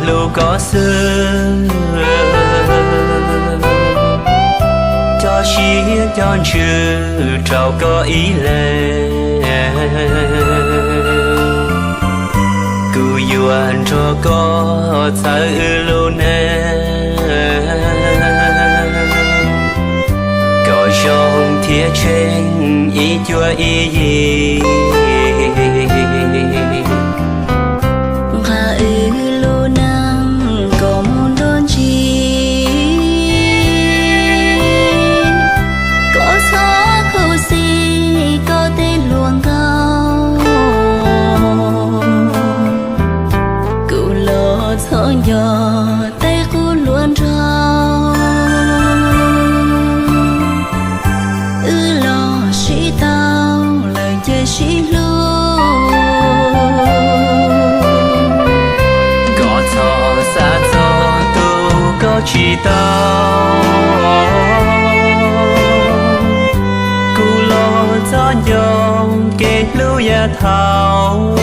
hlub koj xwb, cov siab cov ntsws rau koj ib leeg. Kuv yuav nrog koj txhawb wb lub neej kom zoo thiab tsheej ib cuab ib yig. Nqa wb lub neej kom mus nruab ntsis, koj txhob khuv xim koj tej hluas nkauj. Kuv los txhob nco tej qub hluas nraug, wb los sib tau lawm ces sib hlub. Koj txhob xav txog tus koj tsis tau, kuv los txhob nco kev hlub yav thaud.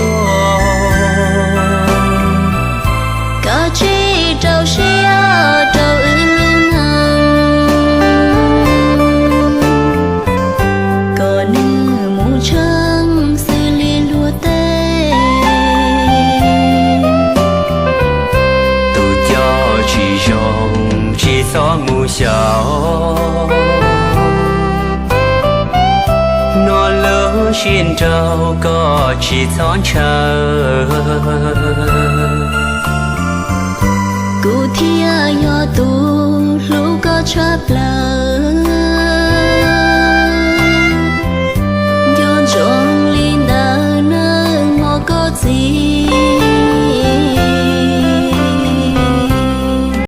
Kav tsij rau siab rau wb lub neej, kom nws mus tsheej xws li luag tej. Tus coj tsis zoo tsis txhob mus xyaum, hnov lub siab nraug koj tsis txhob ntshaw.